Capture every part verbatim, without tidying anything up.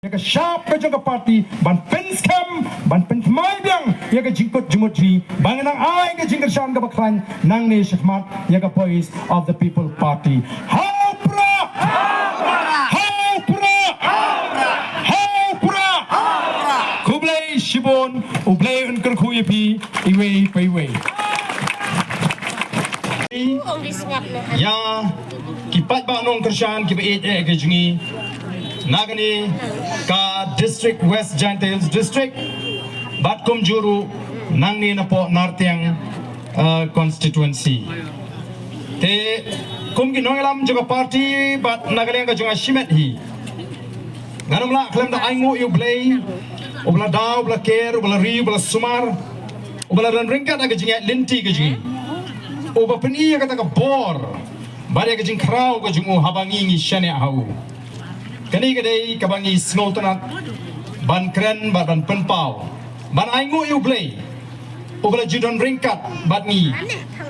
ïa ka shap ka jong ka party ban pynskhem, ban pynthymmai biang ïa ka jingkut jingmut jong ngi, ba ngin nang ai ka jingkyrshan kaba khlaiñ nangne shakhmat ïa ka Voice of the People Party. Ha u Prah! Ha u Prah! Ha u Prah! Khublei shibun, U Blei un kyrkhu ïa phi iwei pa iwei. Ïa ki paidbah nongkyrshan kiba ïeit eh ka jong ngi na kane ka District, West Jaintia Hills District, bad kumjuh ruh nangne napoh Nartiang, uh, constituency. Te kum ki nongïalam jong ka party bad na ka liang ka jong nga shimet hi, ngan ym lah khlem da ainguh ïa U Blei, uba la daw, uba la ker, uba la ri, uba la sumar, uba la don ryngkat ha ka jingïaid lynti ka jong ngi, uba pyni ïa kata ka bor bad ïa ka jingkhraw ka jong u haba ngi ngi shaniah ha u. Kane ka dei kaba ngi sngewtynnat ban kren bad ban pynpaw, ban ainguh ïa U Blei, uba la ju don ryngkat bad ngi,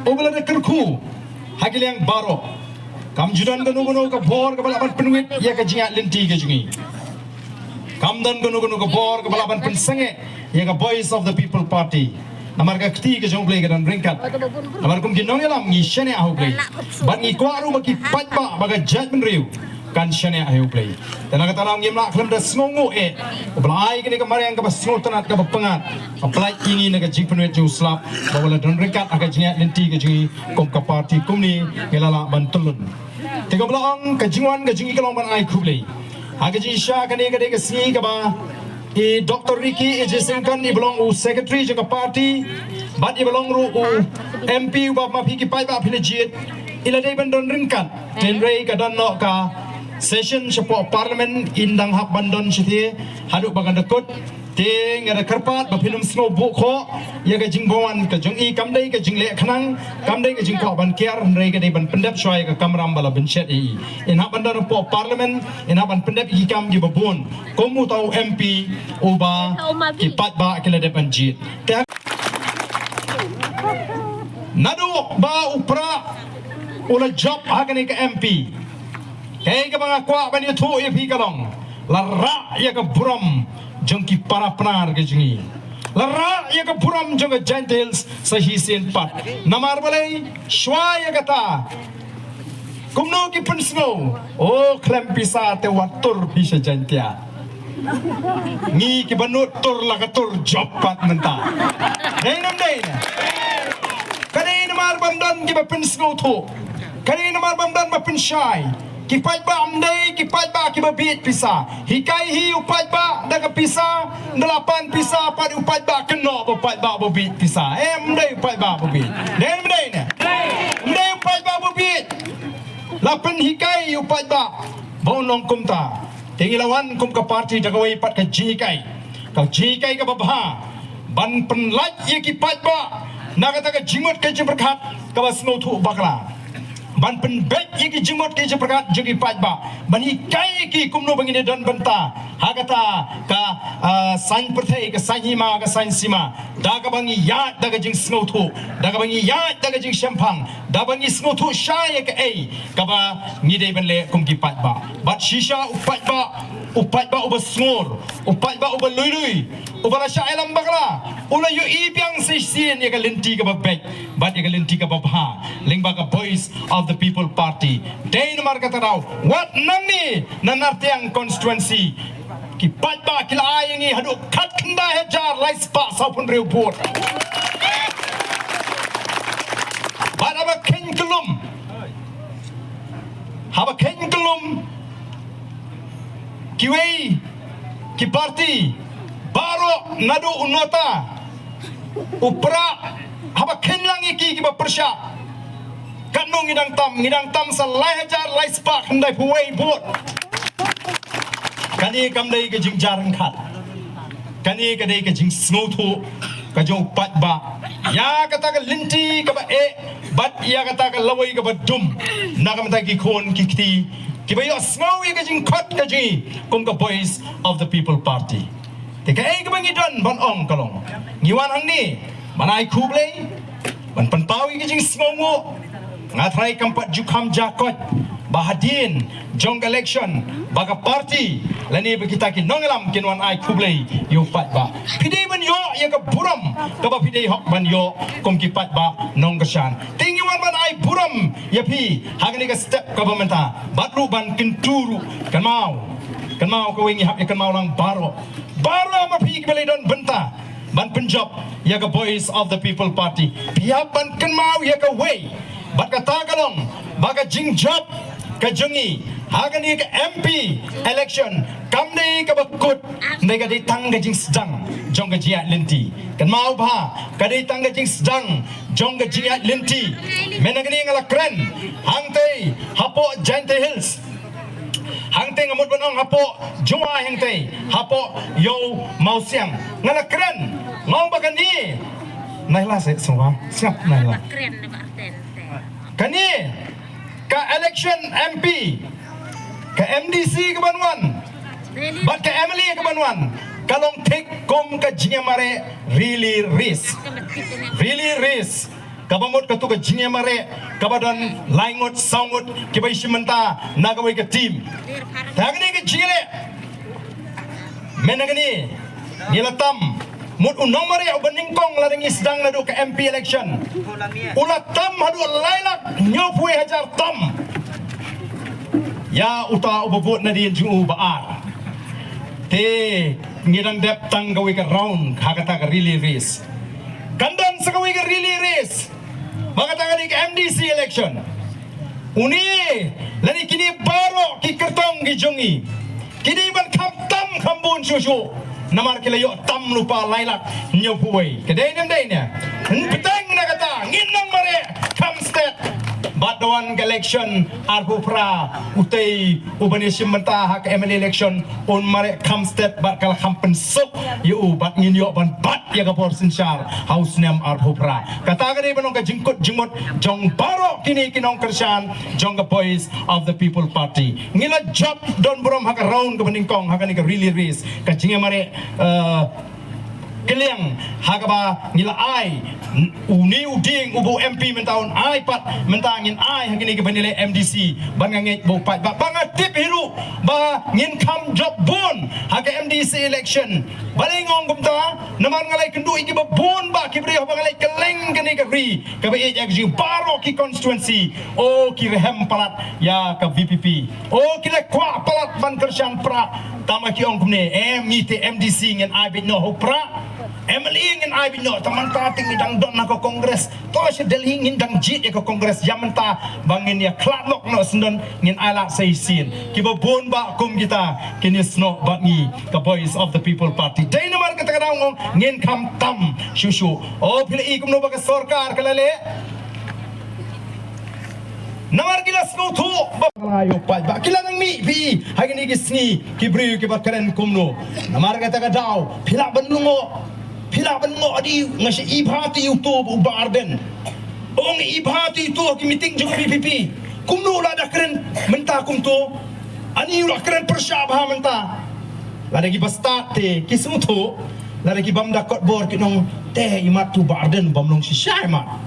uba la da kyrkhu ha ki liang baroh. Kam ju don kano kano ka bor kaba lah ban pynwit ïa ka jingïaid lynti ka jong ngi. Kam don kano kano ka bor kaba lah ban pynsangeh ïa ka Voice of the People Party. Namar ka kti ka jong U Blei ka don ryngkat. Namar kum ki nongïalam ngi shaniah ha U Blei, bad ngi kwah ruh ba ki paidbah ba ka jaitbynriew kan shaniah ha U Blei. Te na kata ka daw ngim lah khlem da sngewnguh eh, uba la ai kane ka mariang kaba sngewtynnat kaba pyngngad, ba pynlait ïa ngi na ka jingpynwit jong u slap, ba u la don ryngkat ha ka jingïaid lynti ka jong ngi kum ka party, kumne ngi la lah ban tyllun. Te kumba la ong, ka jingwan ka jong ngi ka long ban ai khublei. Ha ka jingshisha, kane ka dei ka sngi kaba i Doctor Ricky A J Syngkon, iba long u secretary jong ka party bad iba long ruh u M P uba ma phi ki paidbah phi la jied, i la dei ban don ryngkat. Hynrei ka don noh ka session shapoh Parliament, in dang hap ban don shathie haduh ba kan da kut. Te nga da kyrpad ba phin ym sngew buh khoh ïa ka jingwan ka jong i. Kam dei ka jingleh khnang, kam dei ka jingkwah ban kiar, hynrei ka dei ban pyndep shuwa ïa ka kamram ba la bynshet ïa i. In hap ban don hapoh Parliament, in hap ban pyndep ïa ki kam kiba bun kum uta u M P uba ki paidbah ki la dep ban jied. Te naduh ba u Prah u la jop ha kane ka M P, kaei kaba nga kwah ban ïathuh ïa phi ka long, la rah ïa ka burom jong ki para Pnar ka jong ngi. La rah ïa ka burom jong ka Jaintia Hills sa shisien pat. Namar balei? Shuwa ïa kata, kumno ki pynsngew? O, khlem pisa te wat tur phi sha Jaintia. Ngi kiba nud tur la ka tur jop pat mynta. Dei ne ym dei ne? Ka dei namar bym don kiba pynsngewthuh. Ka dei namar bym don ba pynshai. Ki paidbah ym dei ki paidbah kiba bieit pisa. Hikai hi u paidbah da ka pisa, da la pan pisa pat u paidbah, kynnoh ba u paidbah ba bieit pisa. Em, ym dei u paidbah ba bieit. Dei ne ym dei ne? Ym dei u paidbah ba bieit. La pynhikai u paidbah ba un long kumta. Te ngi la wan kum ka party da kawei pat ka jinghikai, ka jinghikai kaba bha, ban pynlait ïa ki paidbah na kata ka jingmut ka jingpyrkhat kaba sngewthuh bakla, ban pynbeit ïa ki jingmut ki jingpyrkhat jong ki paidbah, ban hikai ïa ki kumno ba ngin ïa don bynta ha kata ka, ah, saiñ pyrthei, ka saiñ hima, ka saiñ sima, da kaba ngi ïaid da ka jingsngewthuh, da kaba ngi ïaid da ka jingshemphang, da ba ngi sngewthuh shai ïa kaei kaba ngi dei ban leh kum ki paidbah. Bad shisha u paidbah, u paidbah uba sngur, u paidbah uba lui lui, uba la shah ïalam bakla, u la ïohi biang sa shisien ïa ka lynti kaba beit bad ïa ka lynti kaba bha lyngba ka Voice of the People Party. Dei namar kata ka daw, wat nangne na Nartiang constituency, ki paidbah ki la ai ïa ngi haduh khatkhyndai hajar lai spah sawphew hynriew vote. Bad haba kheiñ kyllum, haba kheiñ kyllum kiwei ki party baroh, naduh u NOTA, u Prah, haba kheiñ lang ïa ki kiba pyrshah, katno ngi dang tam? Ngi dang tam sa lai hajar lai spah khyndaiphew wei vote. Kane kam dei ka jingjar ryngkat. Kane ka dei ka jingsngewthuh ka jong u paidbah ïa kata ka lynti kaba eh bad ïa kata ka lawei kaba dum na ka bynta ki khun ki kti kiba ïohsngew ïa ka jingkhot ka jong ngi kum ka Voice of the People Party. Te kaei kaba ngi don ban ong ka long, ngi wan hangne ban ai khublei, ban pynpaw ïa ka jingsngewnguh. Nga trai kam pat ju kham ja koit, ba hadien jong ka election ba ka party lane ba kita ki nongïalam kin wan ai khublei ïa u paidbah. Phi dei ban ïoh ïa ka burom kaba phi dei hok ban ïoh kum ki paidbah nongkyrshan. Te ngi wan ban ai burom ïa phi ha kane ka step kaba mynta bad ruh ban kyntu ruh. Kynmaw, kynmaw kawei, ngi hap ïa kynmaw lang baroh, baroh ma phi kiba la don bynta ban pynjop ïa ka Voice of the People Party. Phi hap ban kynmaw ïa kawei, bad kata ka long ba ka jingjop ka jong ngi ha kane ka M P election kam dei kaba kut, hynrei ka dei tang ka jingsdang jong ka jingïaid lynti. Kynmaw bha, ka dei tang ka jingsdang jong ka jingïaid lynti. Mynta kane nga la kren hangtei hapoh Jaintia Hills, hangtei nga mut ban ong hapoh Jowai, hangtei hapoh Ïew Mawsiang. Nga la kren, nga ong ba kane, nai la se sngewbha, siap nai la. Kane ka election M P, ka M D C kaban wan bad ka M L A kaban wan, ka long thik kum ka jingïamareh relay race. Relay race, kaba mut katu ka jingïamareh kaba don lai ngut saw ngut kiba ïashim bynta na kawei ka team. Te ha kane ka jingïaleh, mynta kane ngi la tam, mut u nongmareh uba nyngkong lada ngi sdang naduh ka M P election, u la tam haduh lai lak hynñiewphew hajar tam. Ïa uta uba vote nadien jong u ba ar. Te ngi dang dep tang kawei ka round ha kata ka relay race. Kan don sa kawei ka relay race ba kata ka dei ka M D C election. Une lane kine baroh ki kyrtong ki jong ngi ki dei ban kham tam kham bun shuh shuh, namar ki la ïoh tam lypa lai lak hynñiewphew wei. Ka dei ne ym dei ne? Bteng na kata, ngin nang mareh kham stet. Bad da wan ka election arphew phra, utei uban ïashim bynta ha ka M L A election un mareh kham stet bad ka la kham pynsuk ïa u, bad ngin ïoh ban bat ïa ka bor synshar ha u snem arphew phra. Kata ka dei ban long ka jingkut jingmut jong baroh kine ki nongkyrshan jong ka Voice of the People Party. Ngi la jop don burom ha ka round kaba nyngkong ha kane ka relay race, ka jingïamareh, eh, kylliang ha kaba ngi la ai une u dieng uba u M P mynta un ai pat, mynta ngin ai ha kine kiban ïaleh M D C. Bad nga ngeit ba u paidbah, ba nga tip hi ruh ba ngin kham jop bun ha ka M D C election. Balei nga ong kumta? Namar nga la ïakynduh ïa kiba bun bah ki briew haba nga leit kylleng kane ka ri kaba ïeit ïa ka jong baroh ki constituency. O, ki rhem palat ïa ka V P P. O, ki la kwah palat ban kyrshan prah. Tangba ki ong kumne, em, ngi te M D C ngin ai beit noh ha u prah, M L A ngin ai beit noh. Tang mynta te ngi dang don ha ka Congress. To sha Delhi ngin dang jied ïa ka Congress. Ïa mynta ba ngin ïa khlad lok noh syndon, ngin ai lad sa shisien. Kiba bun bah kum kita kin ïasnoh bad ngi ka Voice of the People Party. Dei namar kata ka daw nga ong ngin kham tam shuh shuh. O, phi la i kumno ba ka sorkar ka la leh? Namar ki la sngewthuh ba, ba ki la nang mih phi ha kine ki sngi, ki briew kiba kren kumno. Namar kata ka daw phi lah ban lyngngoh, phi lah ban lyngngoh, adi nga shu i bha te ïa uto u Bah Ardent. Ong i bha te ïa uto ha ki meeting jong ka V P P. Kumno la da kren mynta kumto? Ani u la kren pyrshah bha mynta. Lada ki ba stad te ki sngewthuh, lada ki bym da kot bor kin ong, te imat tu Bah Ardent bym long shisha imat.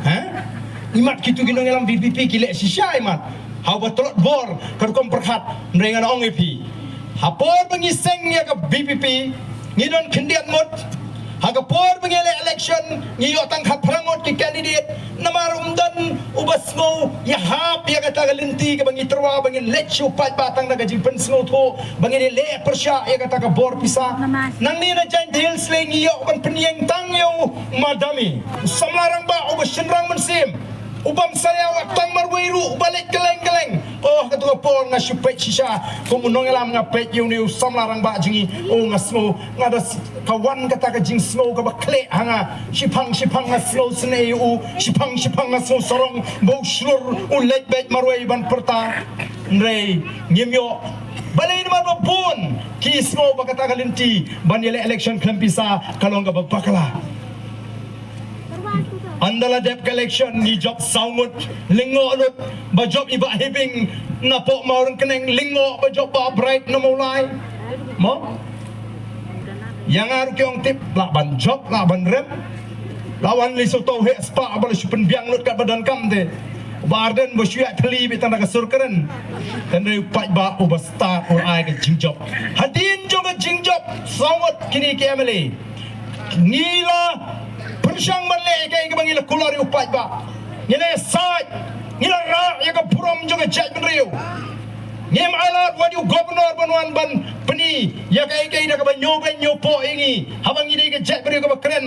Ha? Imat kitu ki nongïalam V P P ki leh shisha imat. Haba tlot bor ka rukom pyrkhat, hynrei ngan ong ïa phi, ha por ba ngi seng ïa ka V P P, ngi don khyndiat ngut. Ha ka por ba ngi leh election ngi ïoh tang khatphra ngut ki candidate. Namar um don uba sngew ïahap ïa kata ka lynti kaba ngi tyrwa ba ngin leit sha u paidbah tang da ka jingpynsngewthuh ba ngin ïaleh pyrshah ïa kata ka bor pisa. Nangne na Jaintia Hills lei ngi ïoh ban pynïeng tang ïa u Madami, u samla rangbah uba shynrang mynsiem, u bym salia wat tang marwei ruh, uba leit kylleng kylleng. Oh, katu ka por nga shu peit shisha kum u nongïalam, nga peit ïa une u samla rangbah jong ngi. Oh, nga sngew, nga da s-, ka wan kata ka jingsngew kaba khleh ha nga. Shiphang shiphang nga sngew sngewsynei ïa u, shiphang shiphang nga sngew sarong ba u shlur, u leit beit marwei ban pyrta. Hynrei ngim ïoh. Balei? Namar ba bun ki sngew ba kata ka lynti ban ïaleh election khlem pisa ka long kaba bakla. Ynda la dep ka election ngi jop saw ngut, lyngngoh lut. Ba jop i Bah Hibing na Pohmawryngkneng, lyngngoh. Ba jop Bah Bright na Mawlai. Mo? Ïa nga ruh ki ong tip, lah ban jop, lah ban rem. Lah wan lei sawtawheh spah ba la shu pynbiang lut katba donkam te. Bah Ardent ba shu ïa thylli beit tang da ka sur kren. Hynrei u paidbah uba stad u ai ka jingjop. Hadien jong ka jingjop saw ngut kine ki M L A. Ngi la pyrshang ban leh ïa kaei kaba ngi la kular ïa u paidbah. Ngi la said, ngi la rah ïa ka burom jong ka jaitbynriew. Ngim ailad wat ïa u governor ban wan ban pyni ïa kaei kaei da kaba ñiew beiñ ñiew poh ïa ngi. Haba ngi dei ka jaitbynriew kaba kren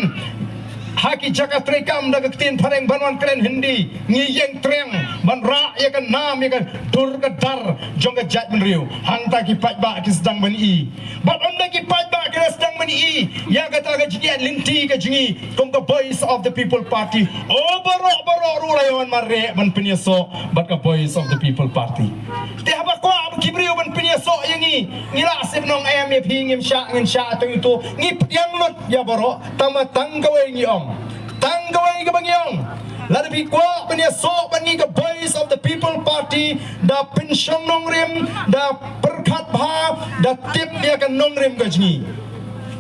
ha ki jaka treikam da ka ktien phareng ban wan kren Hindi, ngi ïeng triang ban rah ïa ka nam ïa ka dur ka dar jong ka jaitbynriew. Hangta ki paidbah ki sdang ban i. Bad ynda ki paidbah ki la sdang ban i ïa kata ka jingïaid lynti ka jong ngi kum ka Voice of the People Party, o baroh baroh ruh la ïa wan mareh ban pynïasoh bad ka Voice of the People Party. Te haba kwah ki briew ban pynïasoh ïa ngi, ngi lah sip nong em ïa phi, ngim shah, ngin shah, to ïa to, ngi pdiang lut ïa baroh. Tang ma tang kawei ngi ong, tang kawei kaba ngi ong, lada phi kwah pynïasoh bad ngi ka Voice of the People Party, da pynshong nongrim, da pyrkhat bha, da tip ïa ka nongrim ka jong ngi.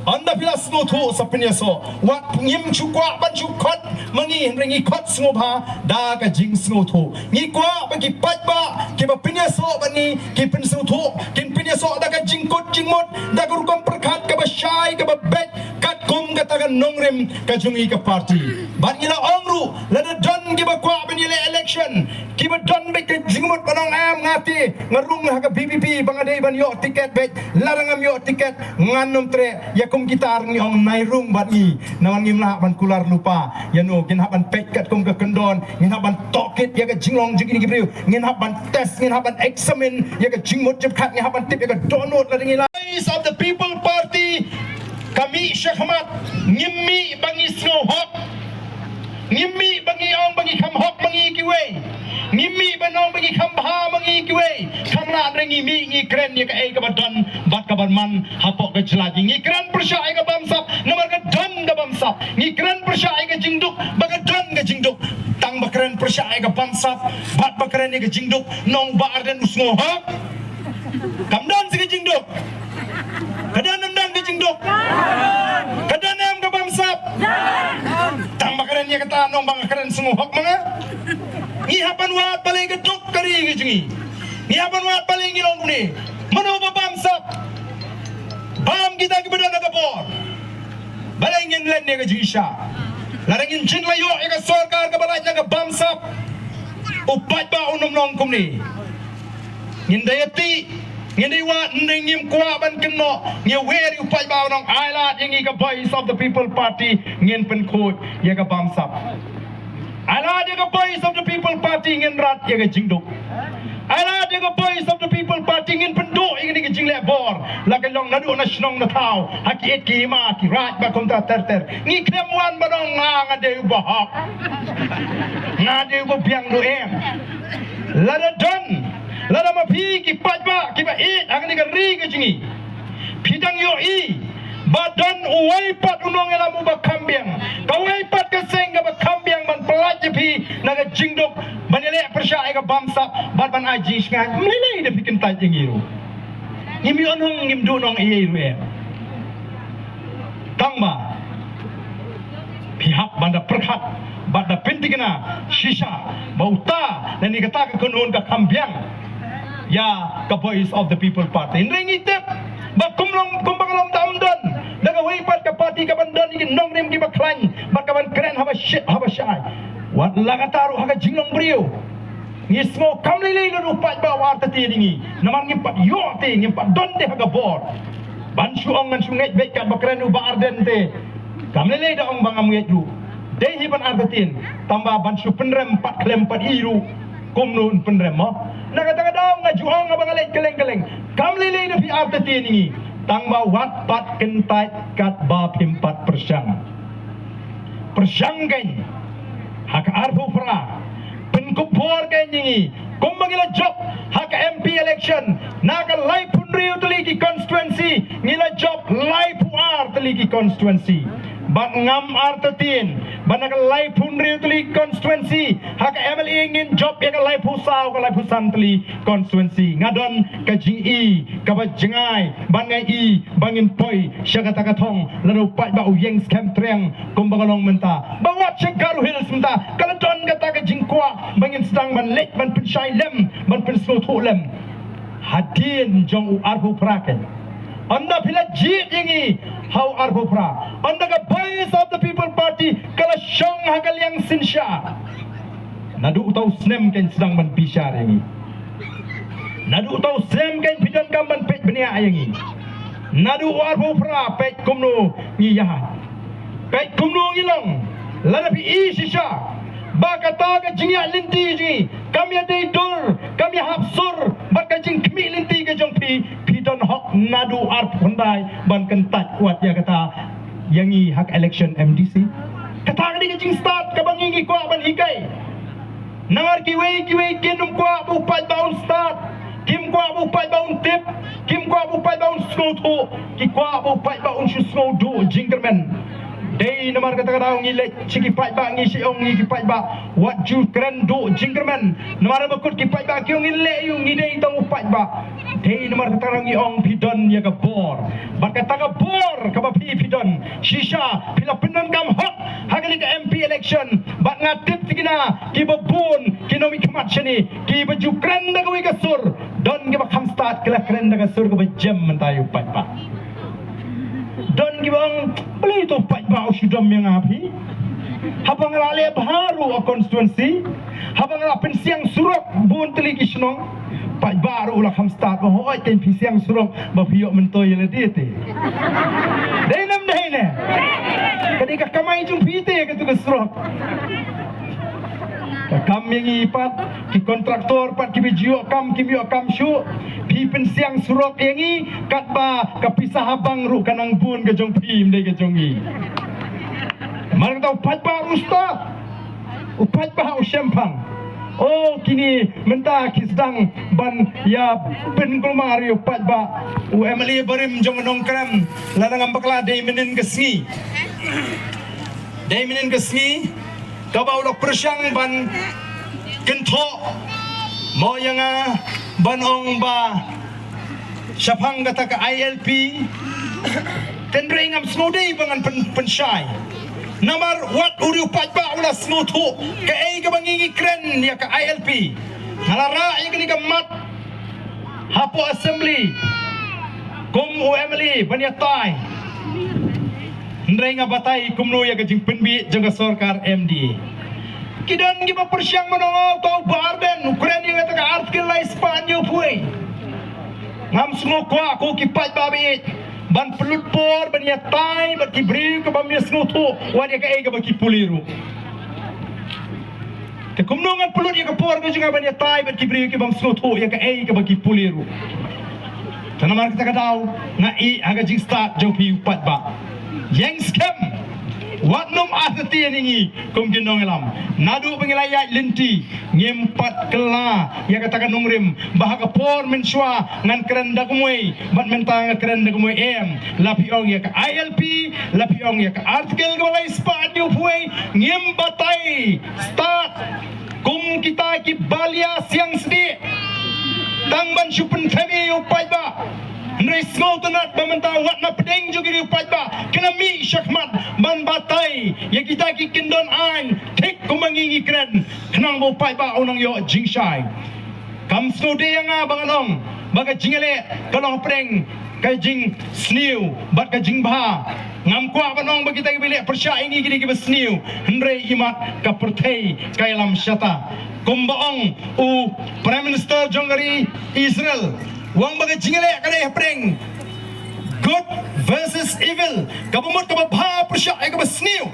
Ynda phi la sngewthuh sa pynïasoh. Wat ngim shu kwah ban shu khot ma ngi, hynrei ngi khot sngewbha da ka jingsngewthuh. Ngi kwah ba ki paidbah kiba pynïasoh bad ngi ki pynsngewthuh, kin pynïasoh da ka jingkut jingmut, da ka rukom pyrkhat kaba shai kaba beit, katkum kata ka nongrim ka jong ngi ka party. Bad ngi la ong ruh, lada don kiba kwah ban ïaleh election, kiba don beit ka jingmut ban ong em nga te nga rung ha ka V P P ba nga dei ban ïoh tiket beit, lada ngam ïoh tiket ngan ym treh. Ïa kum kita ruh ngi ong nai rung bad ngi, namar ngim lah ban kular lypa. Ïa no, ngin hap ban peit katkum ka kyndon, ngin hap ban tohkit ïa ka jinglong jong kine ki briew, ngin hap ban test, ngin hap ban examine ïa ka jingmut jingpyrkhat, ngin hap ban tip ïa ka dohnud lada ngi la. Voice of the People Party ka mih shakhmat, ngim mih ba ngi sngew hok. Ngim mih ba ngi ong ba ngi kham hok ma ngi kiwei. Ngim mih ba ngi ong ba ngi kham bha ma ngi kiwei. Kham lah, hynrei ngi mih ngi kren ïa kaei kaba don bad kaba man hapoh ka jylla jong ngi. Ngi kren pyrshah ïa ka bamsap namar ka don ka bamsap. Ngi kren pyrshah ïa ka jingduk ba ka don ka jingduk. Tang ba kren pyrshah ïa ka bamsap bad ba kren ïa ka jingduk, nong Bah Ardent u sngew hok? Kam don sa ka jingduk. Ka don ym don ka jingduk? Ka don em ka bamsap? Tang ba kren ïa kata nong ba nga kren sngew hok ma nga. Ngi hap ban wad balei ka duk ka ri ka jong ngi. Ngi hap ban wad balei ngi long kumne. Mano ba bamsap? Bam kita kiba don ha ka bor. Balei ngin len ïa ka jingshisha? Lada ngin jin la ïoh ïa ka sorkar kaba lait na ka bamsap, u paidbah un ym long kumne. Ngin da ïa tih, ngin da ïa wad, hynrei ngim kwah ban kynnoh. Ngi wer ïa u paidbah, u nong ai lad ïa ngi ka Voice of the People Party, ngin pynkhuid ïa ka bamsap. Ai lad ïa ka Voice of the People Party, ngin rat ïa ka jingduk. Ai lad ïa ka Voice of the People Party, ngin pynduh ïa kane ka jingleh bor. La ka long naduh na shnong na thaw, ha ki it ki hima, ki raid ba kumta ter ter. Ngi khlem wan ban ong nga, nga dei uba hok, nga dei uba biang, duh em. Lada don, lada ma phi ki paidbah kiba ïeit ha kane ka ri ka jong ngi, phi dang ïohi ba don uwei pat u nongïalam uba kham biang, kawei pat ka seng kaba kham biang ban pyllait ïa phi na ka jingduk ban ïaleh pyrshah ïa ka bamsap bad ban ai jingshngaiñ. Ym lei lei da phi kyntait ïa ngi ruh. Ngim ïoh nong, ngim duh nong ei ei ruh em. Tang ba phi hap ban da pyrkhat bad da pynthikna shisha ba uta lane kata ka kynhun ka kham biang ïa ka Voice of the People Party. Hynrei ngi tip ba kum long, kumba ka long, tam don da kawei pat ka party kaban don ïa ki nongrim kiba khlaiñ bad kaban kren haba shit haba shai. Wat la kata ruh, ha ka jinglong briew ngi sngew kam lei lei lada u paidbah u artatien ïa ngi, namar ngim pat ïoh te, ngim pat don te ha ka bor. Ban shu ong ngan shu ngeit beit kat ba kren u Bah Ardent te, kam lei lei da ong ba ngam ngeit ruh. Dei hi ban artatien, tang ba ban shu pynrem pat khlem pat i ruh, kumno un pynrem mo? Na kata ka daw nga ju ong, haba nga leit kylleng kylleng, kam lei lei da phi artatien ïa ngi, tang ba wat pat kyntait katba phim pat pyrshang. Pyrshang kein ha ka arphew phra, pynkup bor kein ïa ngi kumba ngi la jop ha ka M P election. Na ka laiphew hynriew tylli ki constituency ngi la jop laiphew ar tylli ki constituency. Bad ngam artatien Ban ha ka laiphew hynriew tylli constituency, ha ka M L A ngin jop ïa ka laiphew saw, ka laiphew san tylli constituency. Nga don ka jing-i kaba jngai ban nga i ba ngin poi sha kata ka thong lada u paidbah u ïeng skhem triang kumba ka long mynta. Ba wat sha Garo Hills mynta ka la don kata ka jingkwah ba ngin sdang ban leit ban pynshai lem, ban pynsngewthuh lem. Hadien jong u arphew phra keiñ. Ynda phi la jied ïa ngi ha u arphew phra, ynda ka Voice of the People Party ka la shong ha ka liang synshar. Naduh uta u snem keiñ sdang ban bishar ïa ngi. Naduh uta u snem keiñ phi donkam ban peit bniah ïa ngi. Naduh u arphew phra peit kumno ngi ïaid. Peit kumno ngi long. Lada phi i shisha ba kata ka jingïaid lynti jong ngi kam ïadei dur, kam ïahap sur bad ka jingkhmih lynti ka jong phi, phi don hok naduh arphew khyndai ban kyntait wat ïa kata ïa ngi ha ka election M D C. Kata ka dei ka jingstad kaba ngi ngi kwah ban hikai. Namar kiwei kiwei kin ym kwah ba u paidbah un stad, kim kwah ba u paidbah un tip, kim kwah ba u paidbah un sngewthuh, ki kwah ba u paidbah un shu sngew duh jingkyrmen. Dei namar kata ka daw ngi leit sha ki paidbah, ngi shu ong ïa ki paidbah, wat ju kren duh jingkyrmen. Namar ba kut ki paidbah ki ong ngin leh aïu, ngi dei tang u paidbah. Dei namar kata ka daw ngi ong phi don ïa ka bor. Bad kata ka bor kaba phi phi don, shisha phi la pyndonkam hok ha kane ka M P election. Bad nga tip tikna kiba bun ki nongmihkhmat shane kiba ju kren da kawei ka sur, don kiba kham stad ki la kren da ka sur kaba jem mynta ïa u paidbah. Don kiba ong, balei uto u paidbah u shu dom ïa nga phi? Haba nga la leh bha ruh ha constituency, haba nga la pynsiang surok bun tylli ki shnong, paidbah ruh u la kham stad ba hooid, tang phi siang surok ba phi ïoh myntoi ïa lade te. Dei ne ym dei ne? Ka dei ka kamai jong phi te katu ka surok. Ka kam ïa ngi pat, ki kontraktor pat kiba ju ïoh kam kim ïoh kam shuh. Phi pynsiang surok ïa ngi katba ka pisa ha bank ruh ka nang bun ka jong phi, ym dei ka jong ngi. Namar kata u paidbah ruh u stad, u paidbah u shemphang. O kine mynta ki sdang ban ïa pynkulmar ïa u paidbah. U M L A barim jong Nongkrem, lada ngam bakla dei mynnin ka sngi. Dei mynnin ka sngi kaba u la pyrshang ban kynthoh mo ïa nga ban ong ba shaphang kata ka I L P. Hynrei ngam sngewdei ba ngan pyn, pynshai. Namar wat u riew paidbah u la sngewthuh kaei kaba ngi ngi kren ïa ka I L P. Nga la rah ïa kane ka mat hapoh assembly kum u M L A ban ïatai. Hynrei nga batai kumno ïa ka jingpynbieit jong ka sorkar M D A. Ki don kiba pyrshang ban ong, oh, uto u Bah Ardent u kren ïa kata ka Article lai spah hynñiewphew. Ngam sngewkwah ko ki paidbah ba ïeit ban pynlut por ban ïatai bad ki briew kiba ym ïa sngewthuh wat ïa kaei kaba ki pule ruh. Te kumno ngan pynlut ïa ka por ka jong nga ban ïatai bad ki briew kiba ym sngewthuh ïa kaei kaba ki pule ruh. Te namar kata ka daw nga ïeh ha ka jingstad jong phi u paidbah. Ïeng skhem. Wat nym artatien ïa ngi kum ki nongïalam. Naduh ba ngi la ïaid lynti ngim pat kylla ïa kata ka nongrim ba ha ka por mynshuwa ngan kren da kumwei bad mynta nga kren da kumwei, em. La phi ong ïa ka I L P, la phi ong ïa ka Article kaba lai spah hynñiewphew, ngim batai stad kum kita ki balia siang sdieh tang ban shu pynthem ïa u paidbah. Hynrei sngewtynnat ba mynta wat na pdeng jong ki riew paidbah ki la mih shakhmat ban batai ïa kita ki kyndon aiñ thik kumba ngi ngi kren, khnang ba u paidbah u nang ïoh jingshai. Kam sngewdei ïa nga ba ngan ong ba ka jingïaleh ka long hapdeng ka jingsniew bad ka jingbha. Ngam kwah ban ong ba kita kiba leh pyrshah ïa ngi ki dei kiba sniew, hynrei imat ka pyrthei ka ïalam shata. Kumba ong u Prime Minister jong ka ri Israel, u ong ba ka jingïaleh ka dei hapdeng good versus evil, kaba mut kaba bha pyrshah ïa kaba sniew.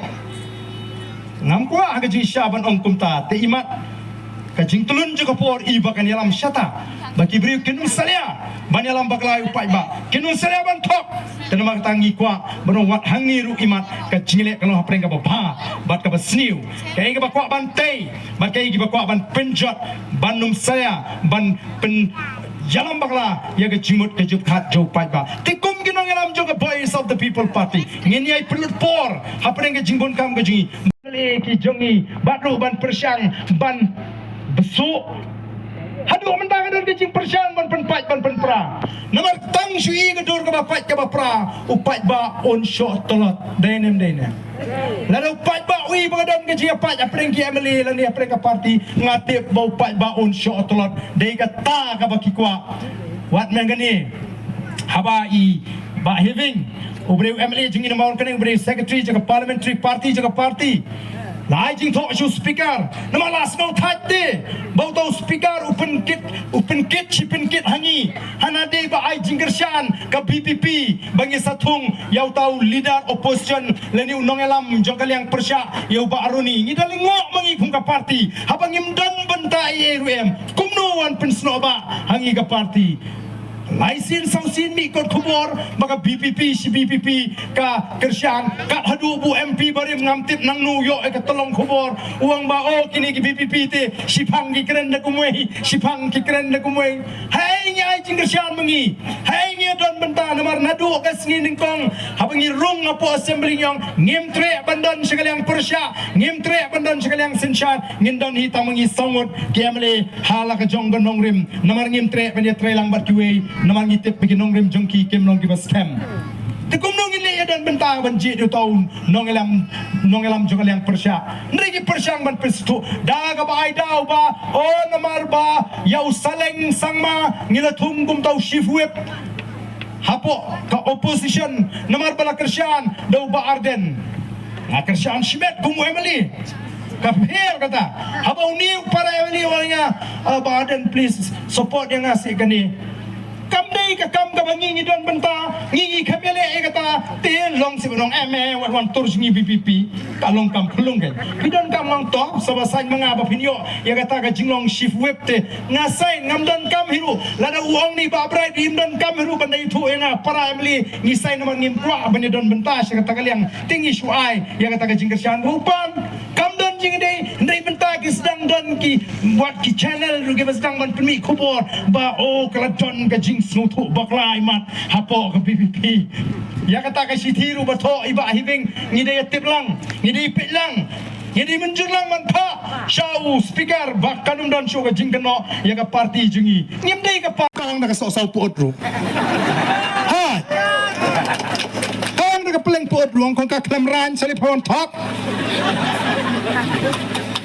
Ngam kwah ha ka jingshisha ban ong kumta, te imat ka jingtlun jong ka por i ba kan ïalam shata, ba ki briew kin ym salia ban ïalam bakla ïa u paidbah, kin ym salia ban thok. Te namar kata ngi kwah ban ong wat hangne ruh imat ka jingïaleh ka long hapdeng kaba bha bad kaba sniew. Kaei kaba kwah ban tei bad kaei kaba kwah ban pynjot ban ym salia ban pyn ïalam bakla ïa ka jingmut ka jingpyrkhat jong u paidbah. Te kum ki nongïalam jong ka Voice of the People Party ngin ïai pynlut por hapdeng ka jingbun kam ka jong ngi. ki jong ngi bad ruh ban pyrshang ban besuh. Haduh mynta ka don ka jingpyrshang ban pynpait ban pynpra. Namar tang shu i ka dur kaba pait kaba pra, u paidbah un shoh tlot. Dei ne em dei ne em? Lada u paidbah u i ba ka don ka jingpait hapdeng ki M L A lane hapdeng ka party, nga tip ba u paidbah un shoh tlot. Dei kata kaba ki kwah. Wat men kane, haba i Bah Heaving, u briew M L A jong ngi, namar u kane u briew secretary jong ka parliamentary party jong ka party, la ai jingthoh sha u speaker. Namar la sngewthait te ba uta u speaker u pynkit, u pynkit shi pynkit ha ngi. Hana dei ba ai jingkyrshan ka V P P ba ngi sa thung ïa uta u leader opposition lane u nongïalam jong ka liang pyrshah, ïa u Bah Ronnie. Ngi da lyngngoh ma ngi kum ka party haba ngim don bynta ei ei ruh em. Kumno wan pynsnoh bah ha ngi ka party? Lai sien saw sien mih kot khubor ba ka V P P shi V P P ka kyrshan, kat haduh ba u M P barim, ngam tip nangno u ïoh ïa ka tyllong khubor, u ong ba, oh, kine ki V P P te shiphang ki kren da kumwei, shiphang ki kren da kumwei. Haei ngi ai jingkyrshan ma ngi? Haei ngi don bynta? Namar naduh ka sngi nyngkong haba ngi rung hapoh assembly ngi ong ngim treh ban don sha ka liang pyrshah, ngim treh ban don sha ka liang synshar, ngin don hi tang ma ngi saw ngut ki M L A ha la ka jong ka nongrim. Namar ngim treh ban ïatreilang bad kiwei, namar ngi tip ba ki nongrim jong ki kim long kiba skhem. Te kumno ngin leh ïa don bynta ban jied ïa uta u nongïalam, nongïalam jong ka liang pyrshah? Hynrei ki pyrshang ban pynsngewthuh da kaba ai daw ba, oh, namar ba ïa u Saleng Sangma ngi la thung kum uta u chief whip hapoh ka opposition, namar ba la kyrshan da u Bah Ardent. Nga kyrshan shimet kum u M L A. Ka pher kata. Haba une u para M L A u ong ïa nga, ah, Bah Ardent, please support ïa nga seh kane. Kam dei ka kam kaba ngi ngi don bynta, ngi ngi kham ïaleh ïa kata. Te long seh ba ong em, eh, wat wan tur jong ngi V P P. Ka long kam khlung kan. Phi don kam, nga ong to, sa ba sign ma nga ba phin ïoh ïa kata ka jinglong chief whip te. Nga sign, ngam don kam hi ruh. Lada u ong ni Bah Bright im don kam hi ruh ban da ïathuh ïa nga, para M L A ngi sign namar ngim kwah ban ïadon bynta sha kata ka liang. Te ngi shu ai ïa kata ka jingkyrshan ba u pan. Kam don jingdei, hynrei mynta ki sdang don ki, wat ki channel ruh kiba sdang ban pynmih khubor ba, oh, ka la don ka jingsngewthuh bakla imat hapoh ka V P P. Ïa kata ka shithi ruh ba thoh i Bah Heaving, ngi dei ïa tip lang, ngi dei ïa peit lang, ngi dei mynjur lang ban phah sha u speaker ba kan ym don shuh ka jingkynnoh ïa ka party jong ngi. Ngim dei ka party. Ka ong da ka soh saw pud ruh. Ha. Ka ong da ka pylleng pud ruh, ong kong ka khlem rang sa leh pha wan thok.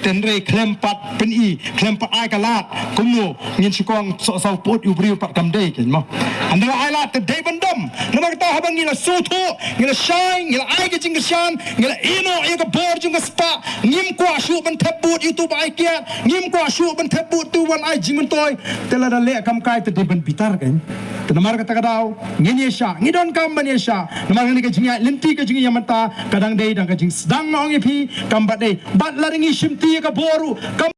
Te hynrei khlem pat pyni, khlem pat ai ka lad, kumno ngin shu ong soh saw pud ïa u briew pat kam dei, keiñ mo. Hynrei ai lad te dei ban dom. Namar kata haba ngi la sngewthuh, ngi la shai, ngi la ai ka jingkyrshan, ngi la ïehnoh ïa ka bor jong ka spah, ngim kwah shuh ban thep vote ïa uto ba ai kiad, ngim kwah shuh ban thep vote uto ban ai jingmyntoi. Te lada leh kam kai te dei ban bitar, keiñ. Te namar kata ka daw ngin ïa shah, ngi don kam ban ïa shah. Namar kane ka jingïaid lynti ka jong ngi ïa mynta ka dang dei, dang ka jingsdang, nga ong ïa phi, kam pat dei. Bad lada ngi shimti ïa ka bor ruh, kam